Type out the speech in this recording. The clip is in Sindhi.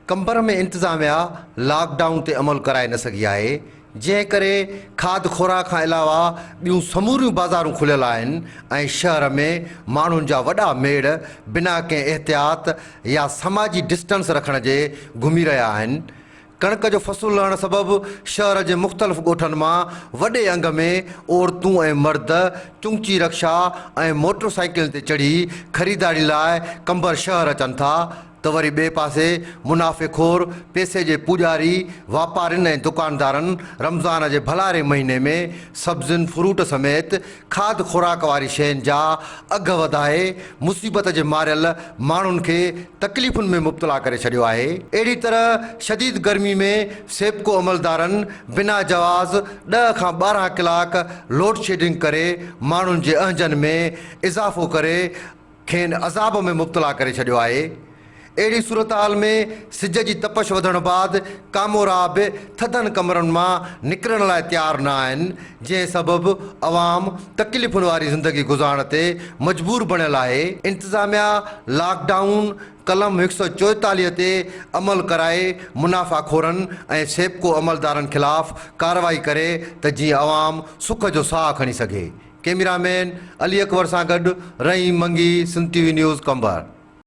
قمبر ۾ انتظاميا لاڪ ڊائون تي عمل ڪرائي نه سگهي آهي، جنهن ڪري کاڌ خوراڪ کان علاوه ٻيون سموريون بازارون کليل آهن ۽ شهر ۾ ماڻهن جا وڏا ميڙ بنا ڪنهن احتياط يا سماجي ڊسٽنس رکڻ جي گهمي رهيا آهن. ڪڻڪ جو فصل لهڻ سبب شهر جي مختلف ڳوٺن مان وڏي انگ ۾ عورتون ۽ مرد چنگچي رڪشا ۽ موٽر سائيڪلن تي چڙهي خريداري لاء قمبر شهر اچن ٿا ته وري ٻئي پاسي منافعي خور پئسي جي پوڄاري واپارين ۽ دڪاندارن رمضان جي ڀلاري مهيني ۾ سبزين فروٽ سميت کاڌ خوراڪ واري شين جا اگهه وڌائي مصيبت جي ماريل ماڻهن کي تڪليفن ۾ مبتلا ڪري ڇڏيو آهي. اهڙي طرح شديد گرمي ۾ سيپڪو عملدارن بنا جواز ڏهه کان 12 ڪلاڪ لوڊشيڊنگ ڪري ماڻهن جي اهنجن ۾ اضافو ڪري کين عذاب ۾ مبتلا ڪري ڇڏيو آهي. اهڙي صورتحال ۾ سج جي تپش وڌڻ بعد ڪامورا به ٿڌن ڪمرن مان نڪرڻ لاء تيار نه آهن، جنهن سبب عوام تڪليفن واري زندگي گذارڻ تي مجبور بڻيل آهي. انتظاميا لاڪ ڊائون قلم 144 تي عمل ڪرائي منافع خورن ۽ سيپڪو عملدارن خلاف ڪارروائي ڪري ته جيئن عوام سک جو ساهه کڻي سگهي. ڪئميرا مين علي اڪبر سان گڏ Rahim Mangi, Sindh T V news, Qambar.